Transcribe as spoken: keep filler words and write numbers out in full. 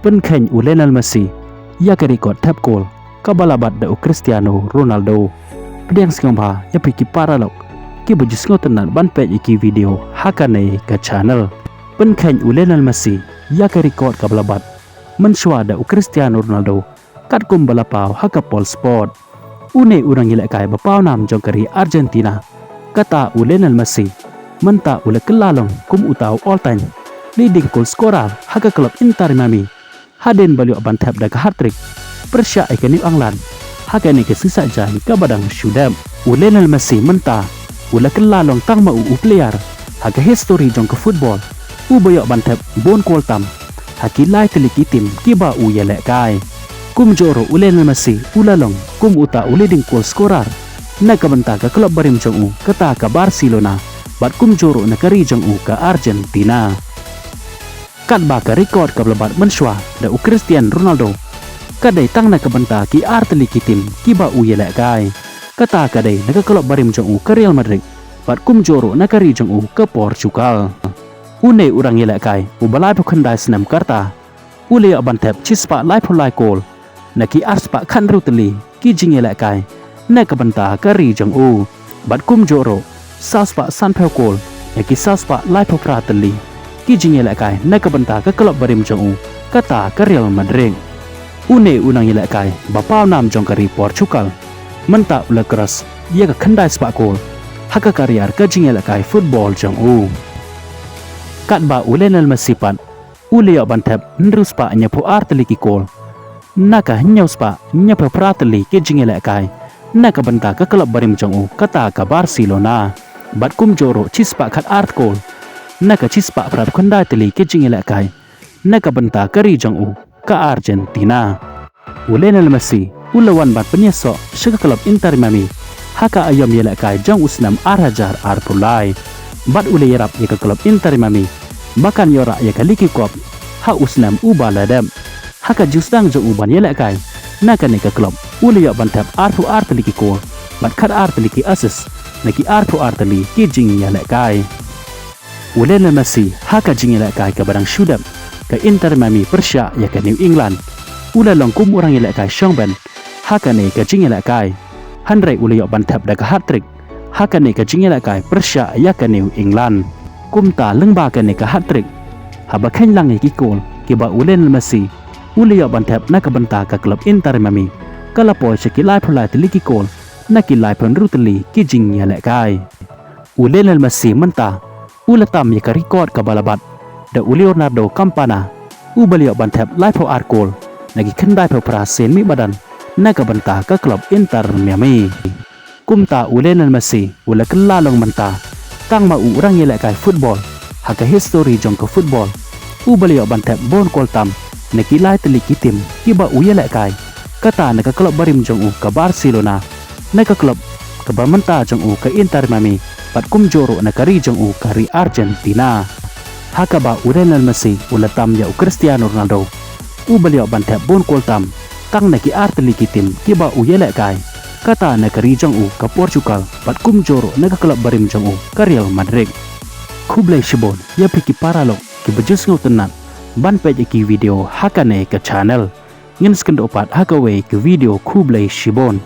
Pynkheiñ u Lionel Messi ïa ka record thep kol kaba la bat da u Cristiano Ronaldo. Pdiang sngewbha ïa phi ki paralok kiba ju sngewtynnat ban peit ïa ki video ha kane ka channel. Pynkheiñ u Lionel Messi ïa ka record kaba la bat mynshuwa da u Cristiano Ronaldo, katkum ba la paw ha ka Pulsport. Une u nongïalehkai ba pawnam jong ka ri Argentina, kata u Lionel Messi, mynta u la kylla long kum uta u all time leading goal scorer ha ka club Inter Miami, hadien ba la ïoh ban thep da ka hat-trick pyrshah ïa ka New England ha kane ka sisa jaiñ kaba dang shu dep. U Lionel Messi mynta u la kylla long tang ma u u player ha ka history jong ka football uba ïoh ban thep bun kol tam ha ki lai tylli ki team kiba u ïalehkai. Kumjuh ruh u Lionel Messi u la long kum uta u leading goal scorer na ka bynta ka club barim jong u, kata ka Barcelona, bad kumjuh ruh na ka ri jong u ka Argentina. Katba ka record kaba la bat mynshuwa da u Cristiano Ronaldo ka dei tang na ka bynta ki ar tylli ki team kiba u ïalehkai. Kata ka dei na ka club barim jong u ka Real Madrid bad kumjuh ruh na ka ri jong u ka Portugal. Une u nongïalehkai uba laiphew khyndai snem ka rta u la ïoh ban thep shispah laiphew lai kol na ki arspah khathynriew tylli ki jingïalehkai na ka bynta ka ri jong u, bad kumjuh ruh sawspah sanphew kol na ki sawspah laiphew phra tylli ki jingïalehkai na ka bynta ka club barim jong u, kata ka Real Madrid. Une u nongïalehkai ba pawnam jong ka ri Portugal mynta u la cross ïa ka khyndai spah kol ha ka career ka jingïalehkai football jong u. Katba u Lionel Messi pat u la ïoh ban thep hynriew spah hynñiewphew ar tylli ki kol na ka hynñiew spah hynñiewphew phra tylli ki jingïalehkai na ka bynta ka club barim jong u, kata ka Barcelona, bad kumjuh ruh shispah khatar kol na ka shispah phraphew khyndai tylli ki jingïalehkai na ka bynta ka ri jong u ka Argentina. U Lionel Messi u la wan ban pynïasoh sha ka club Inter Miami ha ka aïom ïalehkai jong u snem ar hajar arphew lai, bad u la ïarap ïa ka club Inter Miami ba kan ïoh rah ïa ka League Cup ha u snem uba la dep. Ha ka jingsdang jong u ban ïalehkai na kane ka club u la ïoh ban thep arphew ar tylli ki kol bad khatar tylli ki assist na ki arphew ar tylli ki jingïalehkai. U Lionel Messi ha ka jingïalehkai kaba dang shu dep ka Inter Miami pyrshah ïa ka New England u la long kum u nongïalehkai shong bench ha kane ka jingïalehkai, hynrei u la ïoh ban thep da ka hat-trick ha kane ka jingïalehkai pyrshah ïa ka New England. Kumta lyngba kane ka hat-trick, haba kheiñ lang ïa ki kol kiba u Lionel Messi u la ïoh ban thep na ka bynta ka club Inter Miami, ka la poi sha ki laiphew lai tylli ki kol na ki laiphew hynriew tylli ki jingïalehkai. U Lionel Messi mynta u la tam ïa ka record kaba la bat da u Leonardo Campana uba la ïoh ban thep laiphew ar kol na ki khyndaiphew phra sien mih madan na ka bynta ka club Inter Miami. Kumta u Lionel Messi u la kylla long mynta tang ma u u nongïalehkai football ha ka history jong ka football uba la ïoh ban thep bun kol tam na ki lai tylli ki team kiba u ïalehkai, kata na ka club barim jong u ka Barcelona, na ka club kaba mynta jong u ka Inter Miami, bad kumjuh ruh na ka ri jong u ka ri Argentina. Ha kaba u Lionel Messi u la tam ïa u Cristiano Ronaldo uba la ïoh ban thep bun kol tam tang na ki ar tylli ki team kiba u ïalehkai, kata na ka ri jong u ka Portugal bad kumjuh ruh na ka club barim jong u ka Real Madrid. Khublei shibun ïa phi ki paralok kiba ju sngewtynnat ban peit ïa ki video ha kane ka channel. Ngin sa ïakynduh pat ha kawei ka video, khublei shibun.